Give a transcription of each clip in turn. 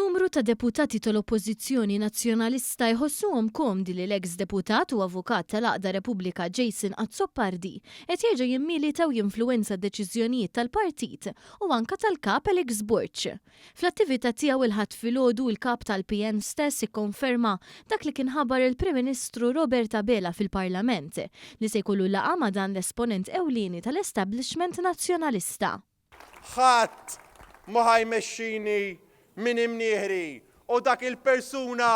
Numru ta' deputati tal-Oppożizzjoni Nazzjonalista jħossuhom komdi li l-eks deputat u avukat tal-għaqda Repubblika Jason Azzopardi qed jerġa' jimmilita u jinfluwenza d-deċiżjonijiet tal-partit u anka tal-Kap Alex Borg. Fl-attività tiegħu il-Ħadd filgħodu il-Kap tal-PN stess ikkonferma dak li kien ħabbar il-Prim Ministru Robert Abela fil-Parlament li se jkollu laqgħa ma' dan l-esponent ewlieni tal-establishment Nazzjonalista. Ħadd ma ħa jmexxini minn imnieħri u dak il-persuna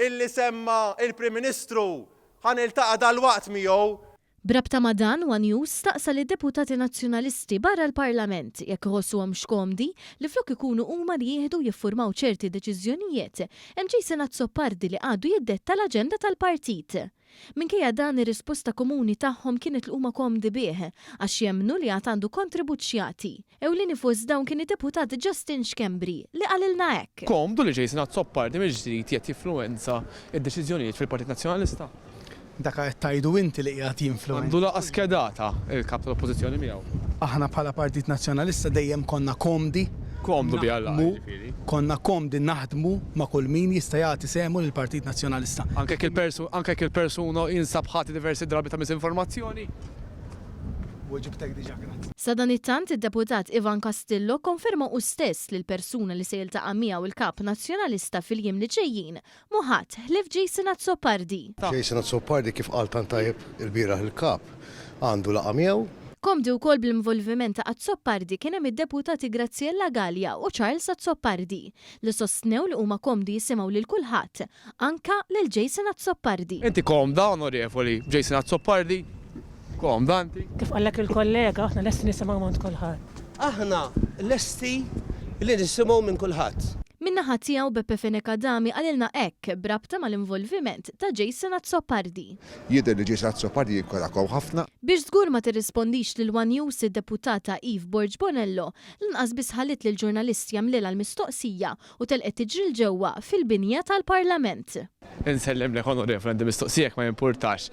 illi semma il-Prim Ministru ħa niltaqa' dalwaqt miegħu. B'rabta ma' dan, one News staqsa lid-deputati Nazzjonalisti barra l-Parlament jekk iħossuhomx komdi li flok ikunu huma li jieħdu u jiffurmaw ċerti deċiżjonijiet, hemm Jason Azzopardi li għadu jiddetta l-aġenda tal-partit. Minkejja dan, ir-risposta komuni tagħhom kienet li huma komdi bih, għax jemmnu li għad għandu kontribut x'jagħti. Ewlieni fost dawn kien id-Deputat Justin Schembri, li qalilna hekk. Komdu li Jason Azzopardi mill-ġdid qiegħed jinfluwenza d-deċiżjonijiet fil-Partit Nazzjonalista? Dak qed tgħidu inti li qiegħed jinfluwenza. Għandu laqgħa skedata il-Kap tal-Oppożizzjoni miegħu. Aħna bħala Partit Nazzjonalista dejjem konna komdi Komdu biha l-laqgħa jiġifieri. Konna komdi naħdmu ma' kull min jista' jagħti sehmu lill-Partit Nazzjonalista. Anke jekk il-persu, anke jekk il-persuna jinsab ħati diversi drabi ta' miżinformazzjoni? Weġibtek diġà, grazzi. Sadanittant, id-Deputat Ivan Castillo kkonferma hu stess li l-persuna li se jiltaqa' miegħu l-Kap Nazzjonalista fil-jiem li ġejjin Mhu ħadd ħlief Jason Azzopardi. Jason Azzopardi kif qal tant tajjeb ilbieraħ il-Kap, għandu laqgħa miegħu. Komdi wkoll bl-involviment ta' Azzopardi kien hemm id-Deputati Graziella Galea u Charles Azzopardi, li sostnew li huma komdi jisimgħu lil kulħadd, anka lil Jason Azzopardi. Inti komda, Onorevoli Jason Azzopardi? Komda inti? Kif qallek il-kollega, aħna lesti nisimgħu m'għand kulħadd. Aħna lesti li nisimgħu minn kulħadd. Min-naħa tiegħu Beppe Fenech Adami qalilna hekk b'rabta mal-involviment ta' Jason Azzopardi. Jidher li Jason Azzopardi jinkwetakom ħafna. Biex żgur ma tirrispondix lil one News id-Deputata Eve Borg Bonello lanqas biss ħalliet lill-ġurnalist jagħmlilha l-mistoqsija u telqet tiġri 'l ġewwa fil-binja tal-Parlament. Insellimlek Onorevoli għandi mistoqsija jekk ma jimpurtax.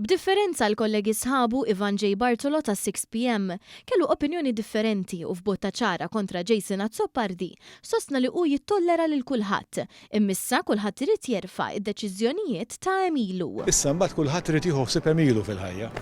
B'differenza għal kollegi sħabu, Ivan J. Bartolo ta' 6PM, kellu opinjoni differenti u f'botta ċara kontra Jason Azzopardi, sostna li hu jittollera lil kulħadd, imma issa kulħadd irid jerfa' d-deċiżjonijiet ta' għemilu. Issa mbagħad kulħadd irid jieħu ħsieb għemilu fil-ħajja.